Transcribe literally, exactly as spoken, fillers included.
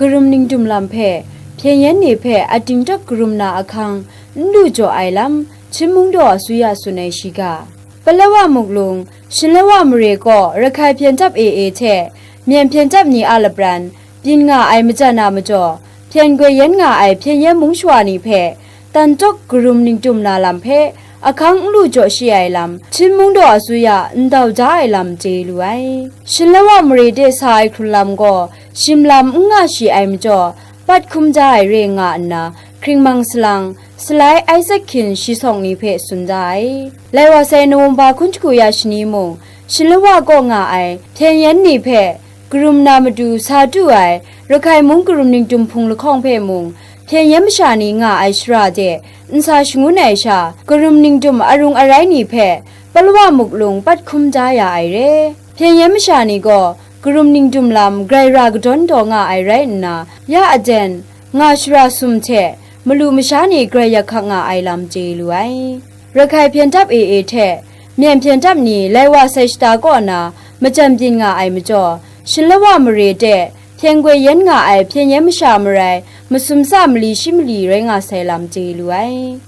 karum ningdum lam hpe hpyen yen ni hpe ating tawk karum na ahkang n lu jaw ai lam, Chin Mung Daw Asuya tsun ai shiga. Palawa Muklung, Shinlawa mare kaw Rakhai hpyen dap A A hte Myen hpyen dap ni a lapran byin nga ai majan a majaw, hpyen goi yen nga ai hpyen yen mung shawa ni hpe tan tawk karum ningdum na lam hpe ahkang n lu jaw shi ai lam, Chin Mung Daw Asuya ndau ja ai lam chye lu ai. Shinlawa mare de sa ai hkrun lam gaw shim lam n nga shi ai majaw, pat hkum ja ai re nga nna, hkringmang salang, Salai Isaac Hkin shi sawng ni hpe tsun da ai. Lai wa sai Nawumba hkun shagu ya shani mung, Shinlawa kaw nga ai hpyen yen ni hpe karum na matu sa du ai Rakhai mung karum ningdum hpung lahkawng hpe mung, hpyen yen masha ni nga ai shara de nsa shangun ai sha, karum ningdum arung arai ni hpe Palawa Muklung pat hkum ja ya ai re. Hpyen yen masha ni gaw karum ningdum lam grai ra kadawn taw nga ai rai nna, ya aten, nga shara sum hte malu masha ni grai yak hkak nga ai lam chye lu ai. Rakhai hpyen dap A A hte Myen hpyen dap ni lai wa sai shata kaw na majan byin nga ai majaw, Shinlawa mare de hpyen goi yen nga ai hpyen yen masha marai masum tsa mali shi mali rai nga sai lam chye lu ai.